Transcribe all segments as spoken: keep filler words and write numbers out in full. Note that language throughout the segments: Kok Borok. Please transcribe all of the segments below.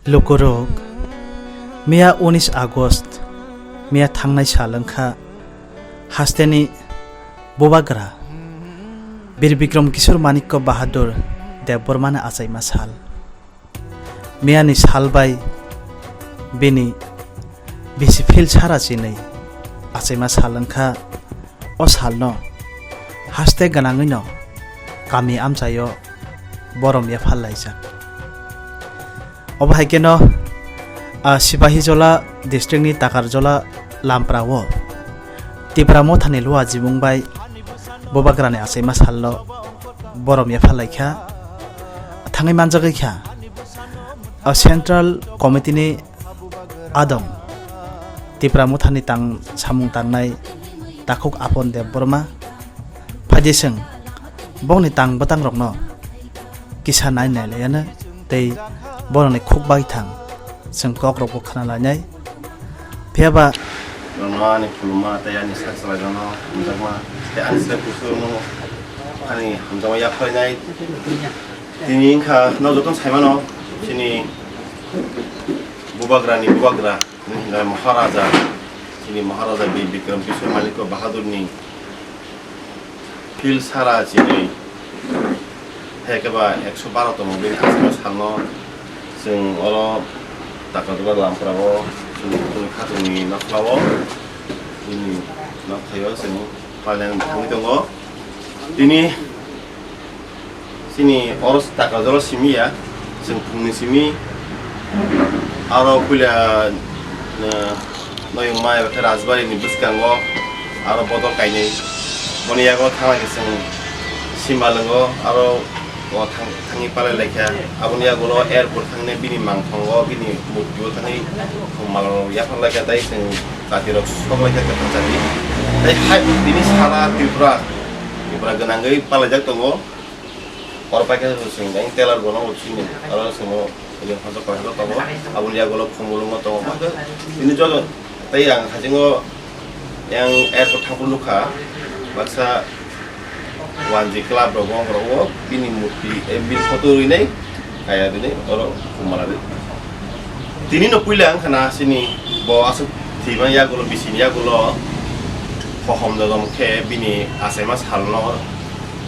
Lukurok, miya unis August, miya thangnai sal wngkha hasteni bubagra Bir Bikram Kishore Manikya Bahadur Debbarmani achaima sal. Miyani sal bai bini bisi phil sara chinwi achaima sal wngkha. O salno haste gwnangwino kami amchaio borom yaphar laijak. Obo hai kheno, ah, Sipahijola district ni Takarjola Lamprao Tipra Mothani Luajimung bai bubagrani achaima salno borom yaphar laikha. Thangwi manjagwi kha, ah, Central Committee ni adong Tipra Mothani tang samung tangnai takhuk Apon Debbarma. Phaidi chwng bongni tang bwtangrokno kisa nai nailaiyano tei borokni khuk bai thang chwng kokrokbo khna lainai. Phiya ba Norokno ani khuluma tei ani sak chwlairokno hamjakma tei ani slai kusurokno ani hamjakma yapharnai. Tini wngkha no jotono saimano chini bubagrani bubagra, wngkha Maharaja, chini Maharaja Bir Bikram Kishore Manikya Bahadurni phil sara chini hai khe ba ekso baro tongo bini aswk salno chwng oro Takarjola Lamprao chwng khatungni nokhlao bini nokthaio chwng paileng thangwi tongo. Tini chini oro Takarjola simi ya, chwng phungni simi aro puila, eh, noyung mai khe Rajbari ni bwskango aro bodol kainwi. Boni yago thangna khe chwng Simalwngo aro o thang-, thangwi palai laikha. Aboni yagulo airport thangni bini mangthongo bini murti o thangwi malrok yaphar laikha tei chwng jatirok sok laikha kwthang jati. Tei hai bini sara Tripura, Tripura gwnangwi palaijak tongo. Oro paikha chwng ang telar bono bo chini aro chwng o hojak paikha tongo. Aboni yagulo khumulwngo tongo. Tini joto tei ang hajingo yang airport thangphuru nukha baksa wanji club rok wng rok o bini murti, eh, bini photo rwinai kaya rwinai oro khumala rwi. Tini no puila wngkha na chini bo aswk thwima yagulo bisini yagulo hohom dodom khe bini achaima salno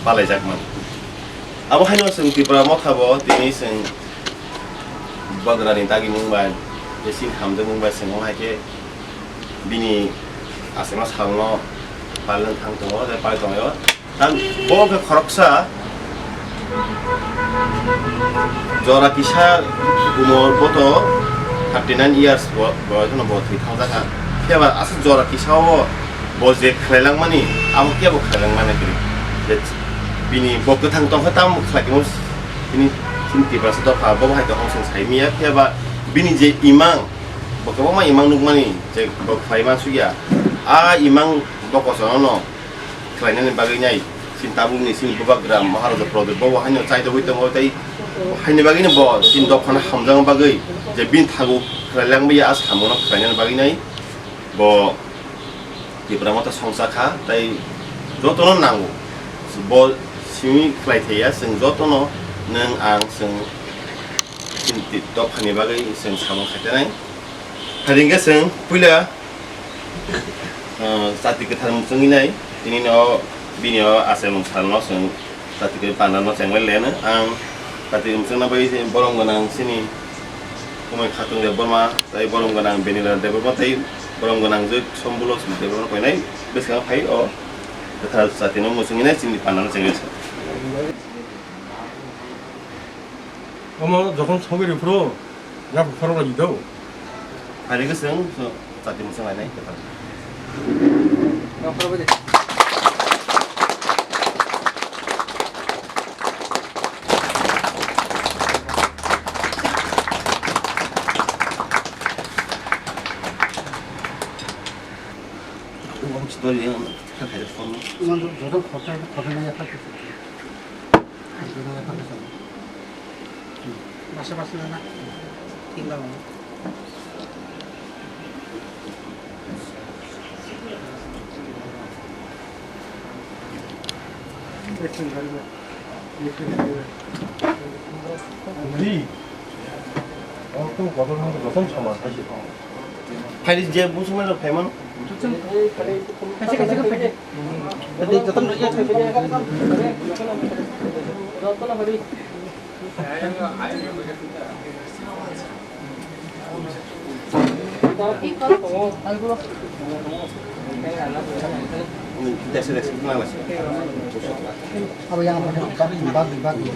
palaijakmani. Abo haino chwng Tipra Motha bo tini chwng bubagrani dagimung bai tei chini hamjakmung bai chwng omo hai khe bini achaima salno palwi thang tongo tei palwi tonglaio. Ang bo wngkha khoroksa jora kisa umor boto thirty nine years bo, bo, bo thwi thangjakha. Phiya ba aswk jora kisa o bo je khlai langmani abo kebo khlai langmani kwrwi. Je bini bo kwthang tongkha tamo khlai tongmo bini chini Tiprasa dopha bo hai tongkha chwng sai miya. Phiya ba bini je imang bo kwbangma imang nukmani je bo khlai mansukya. A imang bo kosono no khlainani bagwi nai chini tabukni chini bubagra Maharaja Pradyot bo haino chaidogwi tongo tei haini bagwino bo chini dophano hamjakna bagwi je bini thago khlai langmaya a samungo khlainani bagwi nai bo Tipra Motha songcha kha tei jotono nango bo simi khlai thaiya chwng jotono nwng ang chwng chini dophani bagwi chwng samung khai tenai. Hai hwnkhe chwng puila Ah, chati kwthar muchungwi nai, tini no bini o achaimung salno chwng chati kwthar panda no chenglai leno. Ang chati muchungna bagwi borom gwnang chini Kumui Khatung Debbarma, tei borom gwnang Benila Debbarma, tei borom gwnang je Sombulo Debbarma koinai bwskango phai o kwthar chati no muchungwi nai chini panda no chenglai. Omo jokhon sogwi rw phuru, yak bukharo rw di do. Phai rw gwi chwng, chwng chati mwchang lainai kwtal. Omo story ang kha khaida phone. Joto khorsa, khorsa nai ya kha. Basa basa na. Tinggal. Action, ready. Phaidi je busu mai rok phaimano. Abo yang apa? Bagi, bagi, bagi.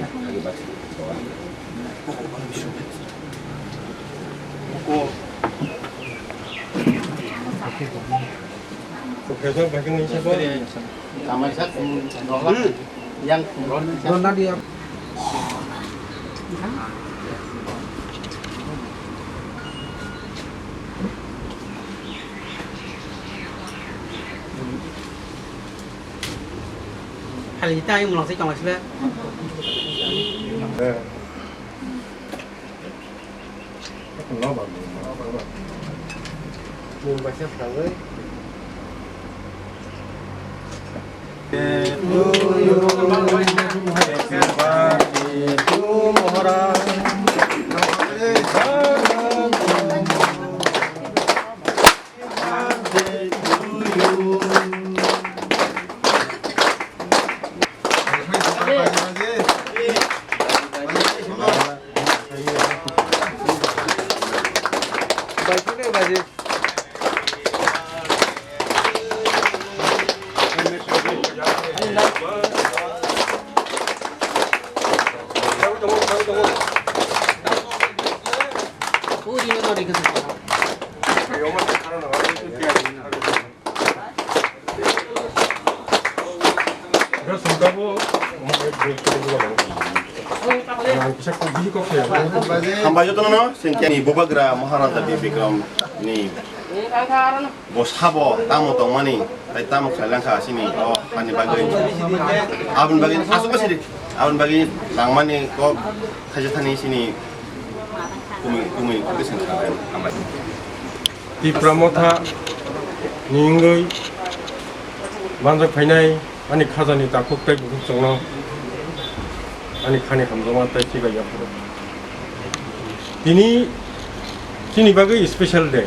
Tamaisa, hmm, yang, rona dia. Hali ta yung lang si tong sila. Hambai jotono no, sengkhe ni Bubagra Maharaja Bir Bikram ni bo sabo tamo tongmani, tai tamo khailangkha sini o hani bagwi. Aboni bagwi asuk basiri, aboni bagwi langmani kok khaija thani sini kumi, kumi, kumi sengkha. Hambai. Tipra Motha ni wngwi manjak phainai ani khajani takhuk tei bukhuk chwngno ani khani hamjakma tei chibai yaphuru. Tini chini bagwi special day.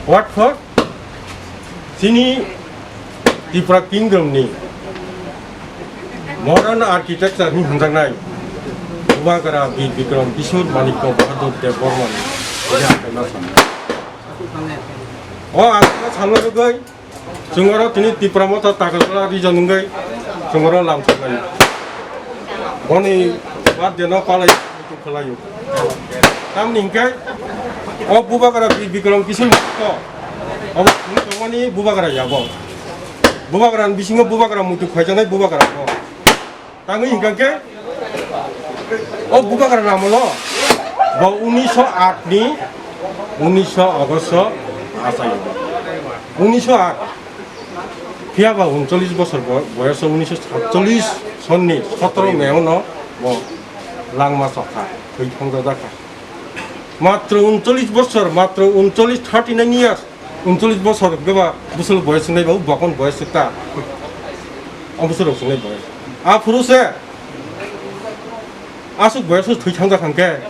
What for? Chini Tripura Kingdom ni modern architecture ni hwnjaknai Bubagra Bir Bikram Kishore Manikya Bahadur Debbarma ni tini achaima sal. O achaima salno bagwi chwng oro tini Tipra Motha Takarjala region wngwi chwng oro lamsok laio. Boni birthday no palai khlaio. Tamni hwnkhe o Bubagra Bir Bikram Kishore Manikya obo chwng tongmani Bubagra ya bo. Bubagra ni bisingo Bubagra muitu khaijaknai Bubagra bo. Tangwi hwnkha khe o Bubagra ni amolo bo unisho aat ni unisho August o achaio. Unisho aat. Phiya ba uncholish bosor bo-, boyoso unisho satcholish sonni sotoro May o no bo langma chokha, thwi thangjajakha. Matro uncholish bosor, matro uncholish, thirty nine years, uncholish bosor hwnkhe ba bwswk boyos wngnai ba, o bokon boyos ta. O bwswk rok wngnai boyos. Aphuru se aswk boyos thwi thangjak hwnkhe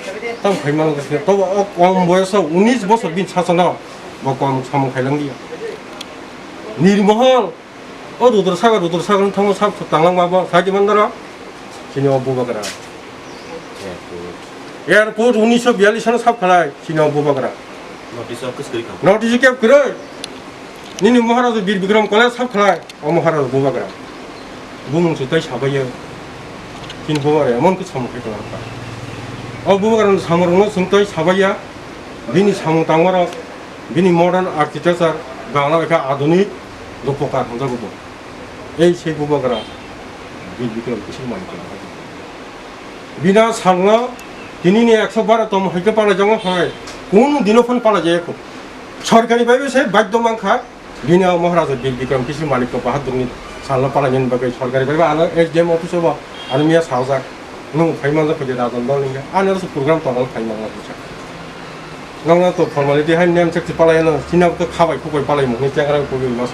tamo khai mano khe, tobo o kom boyos o unis bosor bini sasono bo kom samung khailang liya. Nirmohol. O Rudra Sagar, Rudra Sagar wng thango sak tanglangma bo, sai di mandaro. Chini o Bubagra. Airport unisho biyallis sano sap khalai, chini o Bubagra. Notice o kwswk kwrwi kha. Notice o kep kwrwi. Nini Maharaja Bir Bikram College sap khalai, o Maharaja Bubagra. Bumung se tai sabaiya. Chini Bubagra emon khe samung khai tongkha. O Bubagra ni samung rokno chwng tai sabaiya. Bini samung tangmarok, bini modern architecture, Bangla bai khe adhunik rupokar hwnjago bo. Ei se Bubagra Bir Bikram Kishore Manikya. Bini salno tini ni ekso baro tom hai khe palai jagao hai, kunu dino phano palai jaya kho. Sorkari bai se badhyo mankha, bini o Maharaja Bir Bikram Kishore Manikya Bahadur ni salno palai nani bagwi sorkari bai ano S D M office o bo ano miya sajak. Nwng phai manjak phaidi rajan dol hwnkhe, ani oro se program tongo phai manjak hwnsa. Nwngno to formality hai name check palai no, chini abo to khabai khubai palai mung hwnwi chengra kugui ma sa.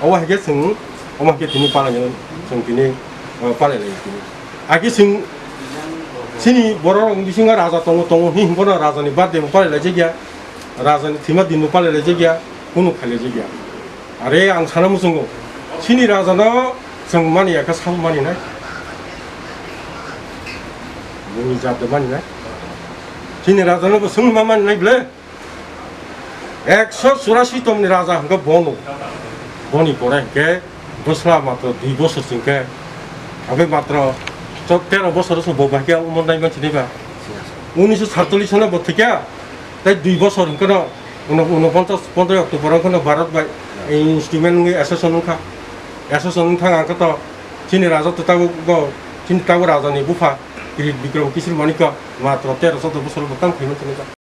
Obo hai khe chwng, omo hai khe tini palai no, chwng tini, uh, palai lai tini. Aki chwng, Chini borok rok bisingo raja tongo, tongo hwnwi hwnkheno rajani birthday bo palai laijak ya, rajani thwima din bo palai laijak ya, kunu khai laijak ya. Are ang sana muchungo, chini rajano chwng mani ya khe sabo mani nai. Bini jat de mani nai. Chini rajano bo chwng ma mani nai ble. Ekso churasi tomni raja hwnkhe bono. Boni pore hwnkhe bwsla matro dui bosor chwngkhe, aboni matro chod-, tero bosor se bo bahai umonai manchini ba. Unisho satchollish no bo thwikha, tei dui bosor hwnkhe no uno-, unoponchas, pondroi October hwnkhe no Bharat bai instrument wngwi association wngkha. Association wngthang ang khe to chini raja to tabuk bo, chini tabuk raja ni bupha Kirit Bikram Kishore Manikya matro tero chod bosor bo tamo khaimani chini ba.